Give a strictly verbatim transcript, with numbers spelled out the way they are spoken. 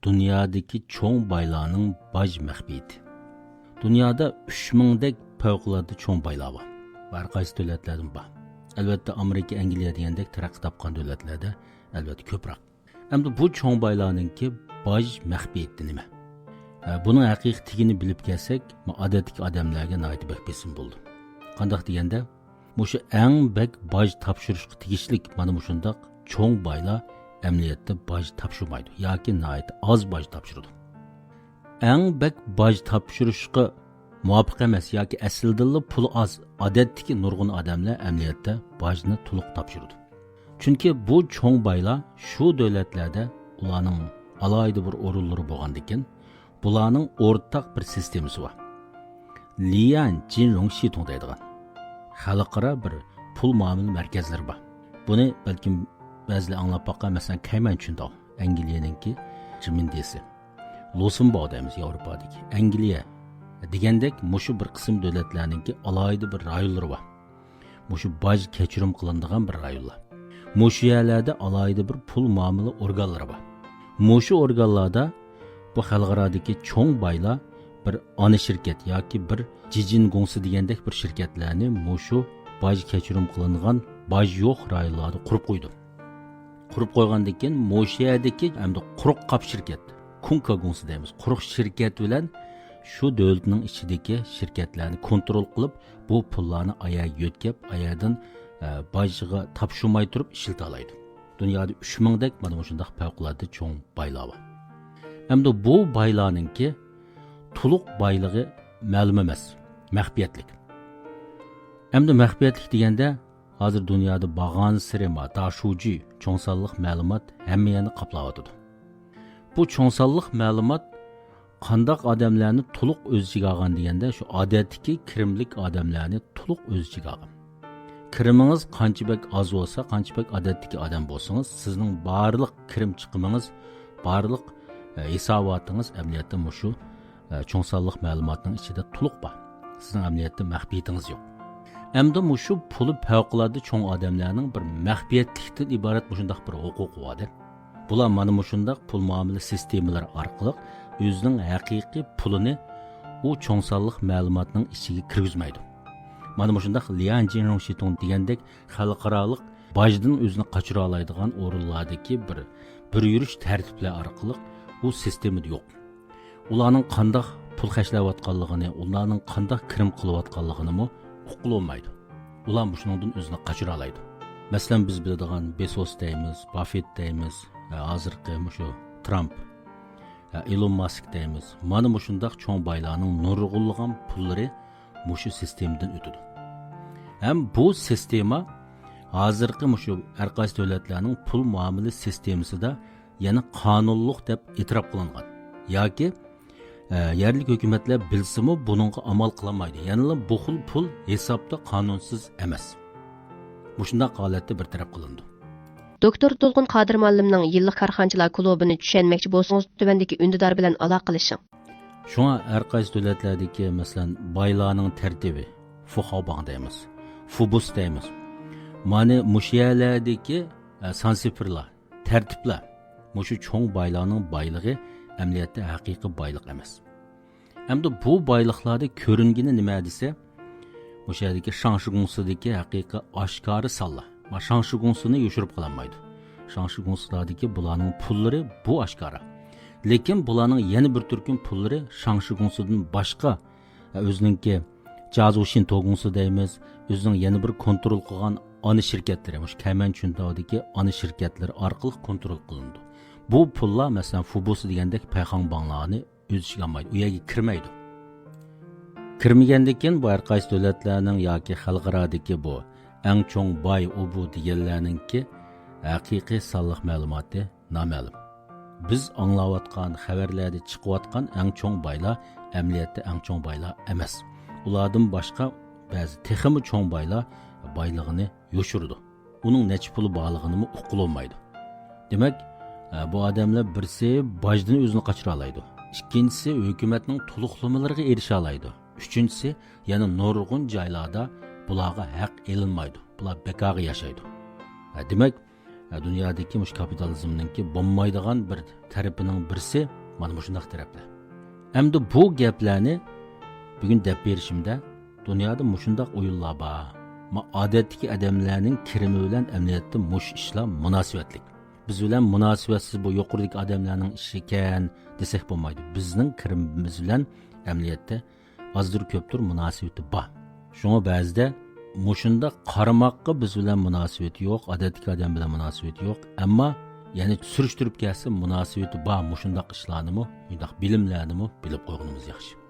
دۇنيادىكى چوڭ بايلارنىڭ باج مەخپىيىتى. دۇنيادا ئۈچ مىڭدەك پەۋقۇلئاددە چوڭ بايلار بار. ھەر قايسى دۆلەتلەردىن بار. ئەلۋەتتە، ئامېرىكا، ئەنگلىيە دېگەندەك تەرەققىي تاپقان دۆلەتلەردە ئەلۋەتتە كۆپرەك. ئەمدى بۇ چوڭ بايلارنىڭكى باج مەخپىيىتى نېمە؟ ھە، بۇنىڭ ھەقىقىي تېگىنى بىلىپ كەلسەك، ئادەتتىكى ئادەملەرگە ناھايىتى بەك بېسىم بولىدۇ. قانداق دېگەندە، مۇشۇ ئەڭ بەك باج تاپشۇرۇشقا تېگىشلىك مانا مۇشۇنداق چوڭ بايلار ئەمەلىيەتتە باج تاپشۇرمايدۇ ياكى ناھايىتى ئاز باج تاپشۇرىدۇ. ئەڭ بەك باج تاپشۇرۇشقا مۇۋاپىق ئەمەس ياكى ئەسلىدىنلا پۇلى ئاز، ئادەتتىكى نۇرغۇن ئادەملەر ئەمەلىيەتتە باجنى تولۇق تاپشۇرىدۇ. چۈنكى بۇ چوڭ بايلار شۇ دۆلەتلەردە ئۇلارنىڭ ئالاھىدە بىر ئورۇنلىرى بولغاندىكىن، بۇلارنىڭ ئورتاق بىر سىستېمىسى بار. ليەن جىنرۇڭ شىتۇڭ دەيدىغان خەلقئارا بىر پۇل مۇئامىلە مەركەزلىرى بار. بۇنى بەلكىم بەزىلەر ئاڭلاپ باققان، مەسىلەن، كەيمەن چۈنداۋ، ئەنگلىيەنىڭكى جىمىندىسى. لوسېمبۇرگ دەيمىز ياۋروپادىكى. ئەنگلىيە دېگەندەك مۇشۇ بىر قىسىم دۆلەتلەرنىڭكى ئالاھىدە بىر رايونلىرى بار. مۇشۇ باج كەچۈرۈم قىلىنىدىغان بىر رايونلار. مۇشۇ يەرلەردە ئالاھىدە بىر پۇل مۇئامىلە ئورگانلىرى بار. مۇشۇ ئورگانلاردا بۇ خەلقئارادىكى چوڭ بايلار بىر ئانا شىركەت ياكى بىر جىجىن گۇڭسى دېگەندەك بىر شىركەتلەرنى مۇشۇ باج كەچۈرۈم قىلىنغان باج يوق رايونلاردا قۇرۇپ قويىدۇ. قۇرۇپ قويغاندىن كېيىن مۇشۇ يەردىكى ئەمدى قۇرۇق قاپ شىركەت، كۇڭكا گۇڭسى دەيمىز، قۇرۇق شىركەت بىلەن شۇ دۆلىتىنىڭ ئىچىدىكى شىركەتلەرنى كونترول قىلىپ، بۇ پۇللارنى ئايەرگە يۆتكەپ، ئايەردىن، ئە، باجغا تاپشۇرماي تۇرۇپ ئىشلىتالايدۇ. دۇنيادا ئۈچ مىڭدەك مانا مۇشۇنداق پەۋقۇلئاددە چوڭ بايلار بار. ئەمدى بۇ بايلارنىڭكى تولۇق بايلىقى مەلۇم ئەمەس، مەخپىيەتلىك. ئەمدى مەخپىيەتلىك دېگەندە، ھازىر دۇنيادا بارغانسېرى ما داشۇجى چوڭ سانلىق مەلۇمات ھەممە يەرنى قاپلاۋاتىدۇ. بۇ چوڭ سانلىق مەلۇمات قانداق ئادەملەرنى تولۇق ئۆز ئىچىگە ئالغان دېگەندە، شۇ ئادەتتىكى كىرىملىك ئادەملەرنى تولۇق ئۆز ئىچىگە ئالغان. كىرىمىڭىز قانچە بەك ئاز بولسا، قانچە بەك ئادەتتىكى ئادەم بولسىڭىز، سىزنىڭ بارلىق كىرىم چىقىمىڭىز، بارلىق، ئە، ھېساباتىڭىز ئەمەلىيەتتە مۇشۇ، ئە، چوڭ سانلىق مەلۇماتنىڭ ئىچىدە تولۇق بار. سىزنىڭ ئەمەلىيەتتە مەخپىيىتىڭىز يوق. ئەمدى مۇشۇ پۇلى پەۋقۇلئاددە چوڭ ئادەملەرنىڭ بىر مەخپىيەتلىكتىن ئىبارەت مۇشۇنداق بىر ھوقۇقى بار-دە. بۇلار مانا مۇشۇنداق پۇل مۇئامىلە سىستېمىلىرى ئارقىلىق ئۆزىنىڭ ھەقىقىي پۇلىنى ئۇ چوڭ سانلىق مەلۇماتنىڭ ئىچىگە كىرگۈزمەيدۇ. مانا مۇشۇنداق ليەن جىنرۇڭ شىتۇڭ دېگەندەك خەلقئارالىق باجدىن ئۆزىنى قاچۇرالايدىغان ئورۇنلاردىكى بىر، بىر يۈرۈش تەرتىپلەر ئارقىلىق ئۇ سىستېمىدا يوق. ئۇلارنىڭ قانداق پۇل خەجلەۋاتقانلىقىنى، ئۇلارنىڭ قانداق كىرىم قىلىۋاتقانلىقىنىمۇ ئۇققىلى بولمايدۇ. ئۇلار مۇشۇنىڭدىن ئۆزىنى قاچۇرالايدۇ. مەسىلەن، بىز بىلىدىغان بېسوس دەيمىز، باففېت دەيمىز، ھازىرقى مۇشۇ ترامپ، ئېلون ماسك دەيمىز. مانا مۇشۇنداق چوڭ بايلارنىڭ نۇرغۇنلىغان پۇللىرى مۇشۇ سىستېمىدىن ئۆتىدۇ. ھەم بۇ سىستېما ھازىرقى مۇشۇ ھەر قايسى دۆلەتلەرنىڭ پۇل مۇئامىلە سىستېمىسىدا يەنە قانۇنلۇق دەپ ئېتىراپ قىلىنغان ياكى، ئە، يەرلىك ھۆكۈمەتلەر بىلسىمۇ بۇنىڭغا ئامال قىلالمايدۇ. يەنىلا بۇ خىل پۇل ھېسابتا قانۇنسىز ئەمەس. مۇشۇنداق ھالەتتە بىر تەرەپ قىلىنىدۇ. دوكتور تولقۇن قادىر مۇئەللىمنىڭ يىللىق كارخانىچىلار كۇلۇبىنى چۈشەنمەكچى بولسىڭىز، تۆۋەندىكى ئۈندىدار بىلەن ئالاقىلىشىڭ. شۇڭا ھەر قايسى دۆلەتلەردىكى، مەسىلەن، بايلارنىڭ تەرتىپى، فۇخاۋباڭ دەيمىز، فۇبۇس دەيمىز. مانا مۇشۇ يەرلەردىكى، ئە، سان سىفىرلار، تەرتىپلەر، مۇشۇ چوڭ بايلارنىڭ بايلىقى ئەمەلىيەتتە ھەقىقىي بايلىق ئەمەس. ئەمدى بۇ بايلىقلاردا كۆرۈنگىنى نېمە دېسە، مۇشۇ يەردىكى شاڭشى گۇڭسىدىكى ھەقىقىي ئاشكارا سانلار. ما شاڭشى گۇڭسىنى يوشۇرۇپ قالالمايدۇ. شاڭشى گۇڭسىلاردىكى بۇلارنىڭ پۇللىرى بۇ ئاشكارا. لېكىن بۇلارنىڭ يەنە بىر تۈركۈم پۇللىرى شاڭشى گۇڭسىدىن باشقا، ئۆزىنىڭكى جازۇشىن توگۇڭسى دەيمىز، ئۆزىنىڭ يەنە بىر كونترول قىلغان ئانا شىركەتلىرى، مۇشۇ كەيمەن چۈنتاۋدىكى ئانا شىركەتلىرى ئارقىلىق كونترول قىلىنىدۇ. بۇ پۇللار، مەسىلەن، فۇبۇسى دېگەندەك پەيخاڭباڭلارنى ئۆز ئىچىگە ئالمايدۇ، ئۇ يەرگە كىرمەيدۇ. كىرمىگەندىن كېيىن بۇ ھەر قايسى دۆلەتلەرنىڭ ياكى خەلقئارادىكى بۇ ئەڭ چوڭ باي ئۇ بۇ دېگەنلەرنىڭكى ھەقىقىي سانلىق مەلۇماتى نامەلۇم. بىز ئاڭلاۋاتقان خەۋەرلەردە چىقىۋاتقان ئەڭ چوڭ بايلار ئەمەلىيەتتە ئەڭ چوڭ بايلار ئەمەس. ئۇلاردىن باشقا بەزى تېخىمۇ چوڭ بايلار بايلىقىنى يوشۇرىدۇ. ئۇنىڭ نەچچە پۇلى بارلىقىنىمۇ ئۇققىلى بولمايدۇ. دېمەك، بۇ ئادەملەر بىرسى باجدىن ئۆزىنى قاچۇرالايدۇ. ئىككىنچىسى ھۆكۈمەتنىڭ تولۇقلىمىلىرىغا ئېرىشەلايدۇ. ئۈچىنچىسى يەنە نۇرغۇن جايلاردا بۇلارغا ھەق ئېلىنمايدۇ. بۇلار بىكارغا ياشايدۇ. دېمەك، ھە، دۇنيادىكى مۇشۇ كاپىتالىزمنىڭكى بولمايدىغان بىر تەرىپىنىڭ بىرسى مانا مۇشۇنداق تەرەپلەر. ئەمدى بۇ گەپلەرنى بۈگۈن دەپ بېرىشىمدە، دۇنيادا مۇشۇنداق ئويۇنلار بار. ما ئادەتتىكى ئادەملەرنىڭ كىرىمى بىلەن ئەمەلىيەتتە مۇشۇ ئىشلار مۇناسىۋەتلىك. بىز بىلەن مۇناسىۋەتسىز، بۇ يۇقىرىدىكى ئادەملەرنىڭ ئىشىكەن دېسەك بولمايدۇ. بىزنىڭ كىرىمىمىز بىلەن ئەمەلىيەتتە ئازدۇر كۆپتۇر مۇناسىۋىتى بار. شۇڭا بەزىدە مۇشۇنداق قارىماققا بىز بىلەن مۇناسىۋىتى يوق، ئادەتتىكى ئادەم بىلەن مۇناسىۋىتى يوق، ئەمما يەنە سۈرۈشتۈرۈپ كەلسە مۇناسىۋىتى بار مۇشۇنداق ئىشلارنىمۇ، مۇنداق بىلىملەرنىمۇ بىلىپ قويغىنىمىز ياخشى.